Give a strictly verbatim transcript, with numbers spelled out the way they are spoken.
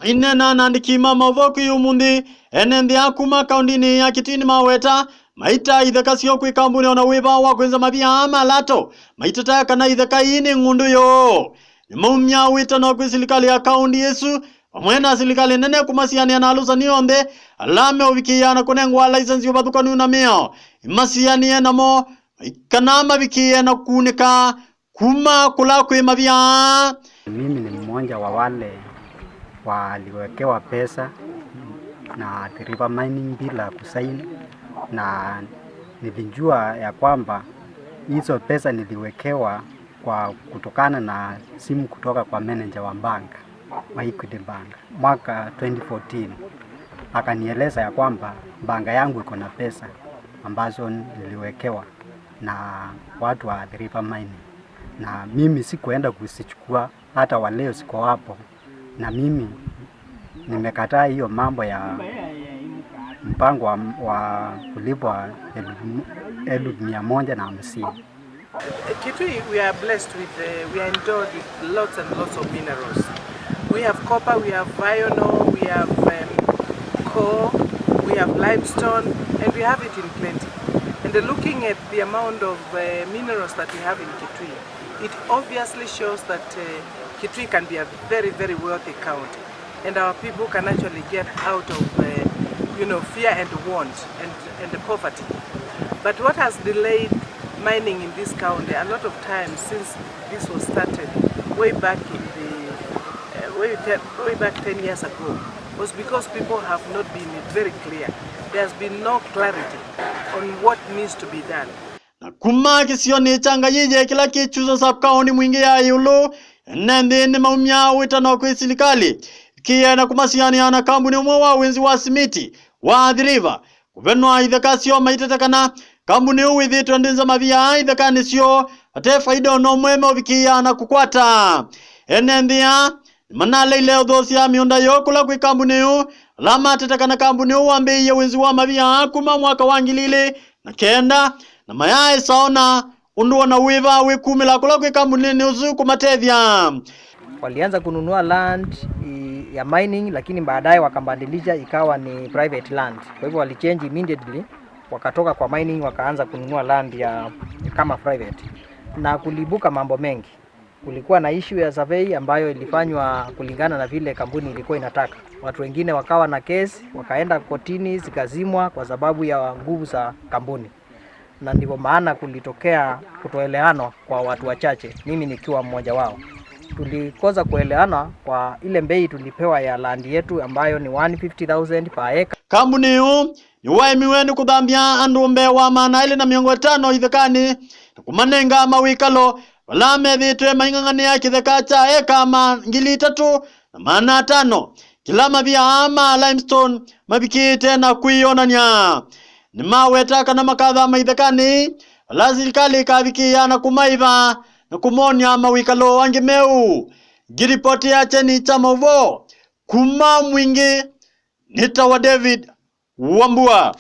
Maineena na andĩki ma maũvoo kwĩ ũmũnthĩ, ene nthĩ aa kuma kaũndĩnĩ ya Kitui nĩmaweta maita itheka syoo kwĩ kambuni o na wĩva wa kwĩnza mavia aa ma lato, maiteta kana itheka ii nĩ ng'ũndũ yoo. Nĩmaumya wĩtano kwĩ silikalĩ ya kaũndi ĩsu vamwe na silikalĩ nene kũmasianĩa na alũsani onthe ala meũvikĩĩa na kũnengwa laisenzi ũvathũkanu na mĩao, imasianĩe namo kana mavikĩĩe na kũkunĩka kuma kũla kwĩ mavia. Mimi ni mmoja wa wale waliwekewa pesa na Athi River Mining bila kusaini, na nilijua ya kwamba hizo pesa niliwekewa kwa kutokana na simu kutoka kwa manager wa bank, wa Equity Bank, mwaka twenty fourteen. Akanieleza ya kwamba bank yangu iko na pesa ambazo niliwekewa na watu wa Athi River Mining, na mimi sikuenda kuzichukua, hata wa leo ziko hapo, na mimi nimekataa hiyo mambo ya mpango wa, wa kulipwa elfu, elfu mia moja na hamsini. Kitui, we are blessed with, uh, we are endowed with lots and lots of minerals. We have copper, we have iron ore, we have, um, coal, we have limestone, and we have it in plenty. And, uh, looking at the amount of, uh, minerals that we have in Kitui, it obviously shows that, uh, Kitui can be a very, very wealthy county, and our people can actually get out of, uh, you know, fear and want and, and poverty. But what has delayed mining in this county a lot of times since this was started way back in the, uh, way, te- way back ten years ago was because people have not been very clear. There has been no clarity on what needs to be done. Na kuma kĩsionĩ kya Ngayĩye kĩla kĩ Kyusũ sub-county Mwingĩ ya ĩũlũ, ene nthĩ nĩmaumya wĩtano kwĩ silikalĩ ĩkĩĩe na kũmasianĩa na kambuni ũmwe wa wĩnzi wa simiti wa Athi River kũvenwa itheka syoo maitete kana kambuni ũũ wĩthĩĩtwe ndwĩnza mavia aa ithekanĩ syoo vate faida o na ũmwe meũvikĩĩa na kũkwata. Ene nthĩ aa nĩmanaleile ũthoosya mĩũnda yoo kũla kwĩ kambuni ũũ, ala matete kana kambuni ũũ wambĩĩie wĩnzi wa mavia aa kuma mwaka wa ngili ilĩ na kenda, na mayaaĩsa ona ũndũ o na wĩva wĩkumĩla kũla kwĩ kambuninĩ ũsu kũmatethya. Walianza kununua land i- ya mining, lakini baadaye wakabadilisha ikawa ni private land. Kwa hivyo walichange immediately, wakatoka kwa mining wakaanza kununua land ya kama private, na kuliibuka mambo mengi. Kulikuwa na issue ya survey ambayo ilifanywa kulingana na vile kampuni ilikuwa inataka. Watu wengine wakawa na case, wakaenda kotini, zikazimwa kwa sababu ya nguvu za kampuni, na ndivyo maana kulitokea kutoeleanwa kwa watu wachache, mimi nikiwa mmoja wao. Tulikosa kuelewana kwa ile bei tulipewa ya land yetu ambayo ni one fifty thousand per acre. Kambuni ũũ nĩwaemiwe nĩ kũthambya andũ mbee wa maana elĩ na mĩongo ĩtano ithekanĩ na kũmanenga mawĩkalo vala methĩĩtwe maing'ang'anĩa kĩtheka kya eka ma ngili itatũ na maana atano kĩla mavia aa ma limestone mavikĩĩte na kwĩyonany'a. Nĩmaweta kana makathama ithekanĩ vala silikalĩ ĩkavikĩĩa na kũmaĩva na kũmony'a mawĩkalo angĩ meũ. Ngĩlipotĩa kyeni kya maũvoo kuma Mwingĩ, nĩtawa David Wambua.